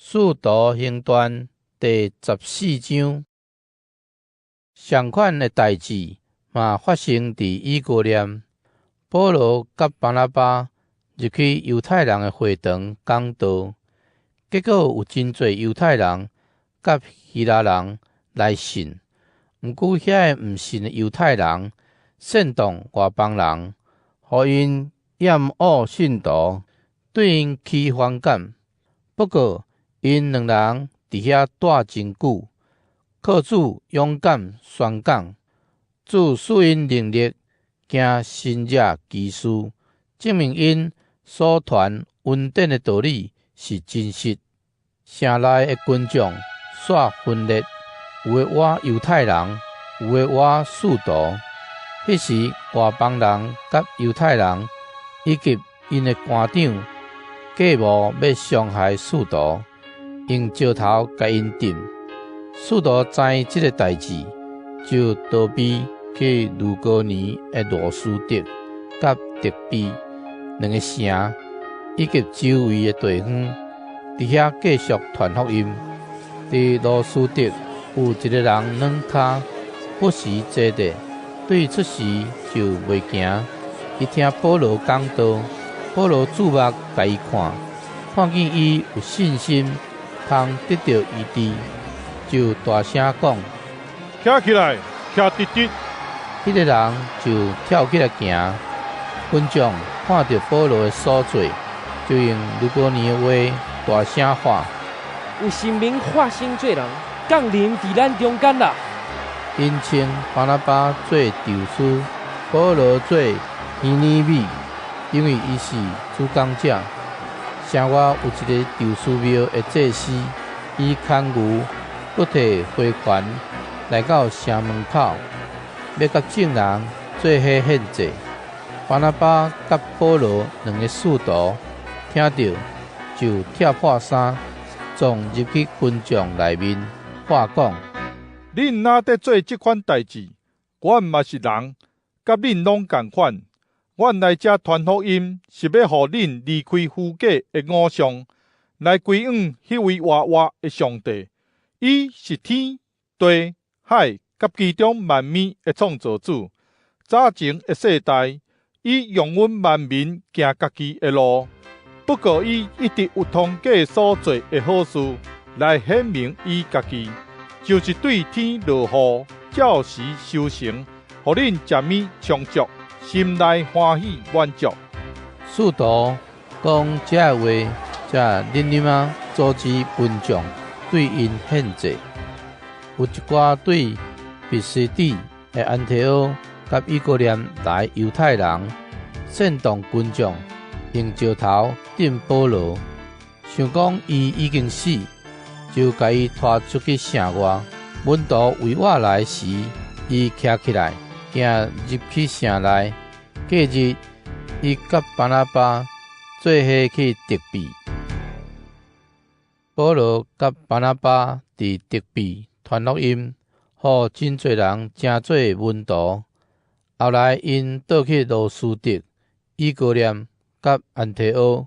使徒行傳第14章，相款的代誌嘛發生佇以哥念。保羅佮巴拿巴入去猶太人的會堂講道，結果有真濟猶太人佮希臘人來信。毋過遐個毋信的猶太人煽動外邦人，予𪜶厭惡信徒，對𪜶起反感。不過，𪜶兩人佇遐蹛真久，靠主勇敢宣講，主賜𪜶能力行神蹟奇事，證明𪜶所傳恩典的道理是真實。城內的群眾煞分裂，有的倚猶太人，有的倚使徒。彼時外邦人佮猶太人以及𪜶的官長計謀欲傷害使徒，用石頭共𪜶擲。使徒知這个代誌，就逃避去呂高尼的羅斯得佮德比兩个城，以及周圍的地方，佇遐繼續傳福音。佇羅斯得有一个人軟跤，不時坐著，對出世就袂行。伊聽保羅講道，保羅注目共伊看，看見伊有信心，通得著醫治，就大聲講：徛起來，徛直直！彼个人就跳起來行。群眾看著保羅的所做，就用呂高尼的話大聲喊：有神明化身做人，降臨佇咱中間啦！𪜶稱巴拿巴做宙斯，保羅做希耳米，因為伊是主講者。城外有一个宙斯廟的祭司，伊牽牛閣提花環來到城門口，欲佮眾人做伙獻祭。巴拿巴佮保羅兩个使徒聽著，就拆破衫，撞入去群眾內面，喊講：恁哪咧做這款代誌？阮嘛是人，佮恁攏仝款。阮來遮傳福音，是欲予恁離開虛假的偶像，來歸向彼位活活的上帝。伊是天、地、海佮其中萬物的創造主。早前的世代，伊容忍萬民行家己的路。不過，伊一直有通過所做的好事來顯明伊家己，就是對天落雨，照時收成，予恁食物充足，心內歡喜滿足。使徒講這个話，才忍忍仔組織群眾對𪜶獻祭。有一寡對彼西底的安提阿佮以哥念來猶太人，煽動群眾用石頭擲保羅，想講伊已經死，就共伊拖出去城外。門徒圍倚來時，伊徛起來，行入去城內。隔日，伊佮巴拿巴做伙去德比。保羅佮巴拿巴佇德比傳福音，予真濟人成做門徒。後來，𪜶倒去羅斯得、以哥念佮安提阿，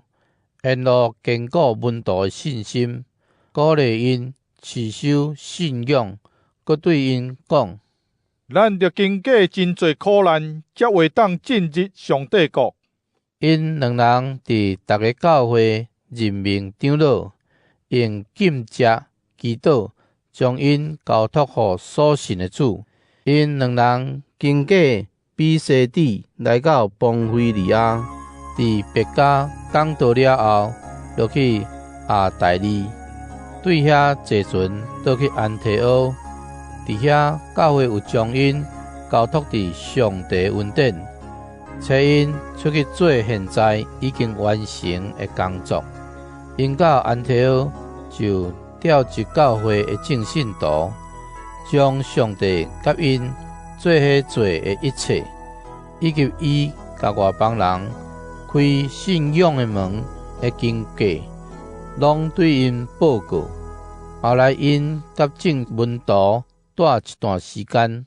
沿路堅固門徒的信心，鼓勵𪜶持守信仰，閣對𪜶講：咱著經過真濟苦難，才會當進入上帝國。𪜶兩人佇逐个教會任命長老，用禁食祈禱，將𪜶交託予所信的主。𪜶兩人經過彼西底來到磅非利亞，佇別迦講道了後，落去亞大利，對遐坐船倒去安提阿。佇遐教會有將𪜶交託佇上帝恩典，差𪜶出去做現在已經完成的工作。𪜶到安提阿就召集教會的眾信徒，將上帝佮𪜶做伙做的一切，以及伊共外邦人開信仰的門的經過，攏對𪜶報告。後來𪜶佮眾門徒蹛一段時間。